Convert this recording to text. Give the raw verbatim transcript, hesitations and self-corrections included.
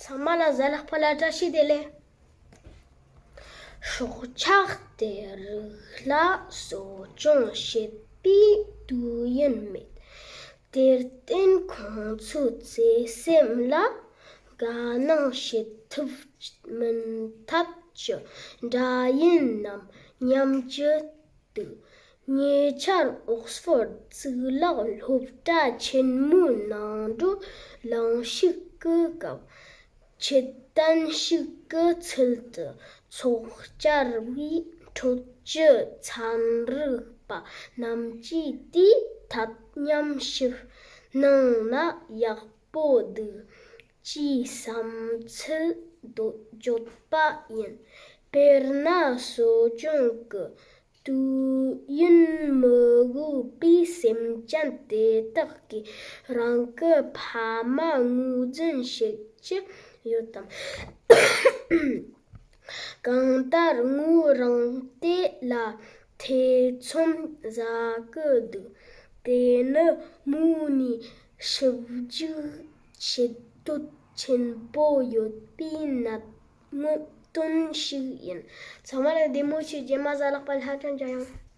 ཚང་མ་ལ་གཟའ་ལྷག་པ་ལ་བཀྲ་ཤིས་བདེ་ལེགས། སྲོག་ཆགས་དེ་རིགས་ལ་གསོ་སྐྱོང་བྱེད་པའི་དུས་ཡུན་མེད། དེར་བརྟེན་ཁོང་ཚོའི་བརྩེ་སེམས་ལ་དགའ་སྣང་བྱེད་ཐུབ་མིན་ཐབས་ཀྱི་འདྲ་ཡིན་ནམ་སྙམ་གྱི་འདུག་ཉེ་ཆར་ཨོག་སི་ཕོར་གཙུག་ལག་སློབ་གྲྭ་ཆེན་མོའི་ནང་དུ་གླེང་གཞིགས་ཀྱི་སྐབས། ཆེད་བསྟན་ཞིག་གི་ཚུལ་དུ་ཚོགས་བཅར་བའི་འཕྲོད་བསྟེན་ཚན་རིག་པ་རྣམས་ཀྱིས་དེའི་ཐད་ཉམས་ཞིབ་གནང་ན་ཡག་པོ་འདུག་ཅེས་བསམ་ཚུལ་བརྗོད་པ་ཡིན། དཔེར་ན་གསོ་སྐྱོང་གི་དུས་ཡུན་མི་དགོས་པའི་སེམས་ཅན་དེ་དག་གིས་རང་གི་ཕ་མ་ངོས་འཛིན་བྱེད་ཀྱི་ཡོད་དམ། གང་ལྟར་ངོས་རང་དེ་ལ་ཐེ་ཚོམ་ཟ་གི་འདུག་དེ་ནི་མུ་ནས་ཞིབ་འཇུག་བྱེད་འདོད་ཆེན་པོ་ཡོད་པའི་གནད་ངོ་དོན་ཞིག་ཡིན། ཚང་མ་ལ་བདེ་མོ་བྱོས། རྗེས་མ་གཟའ་ལྷག་པ་ལྷ་སྒྲོན་འཇམ་དབྱངས།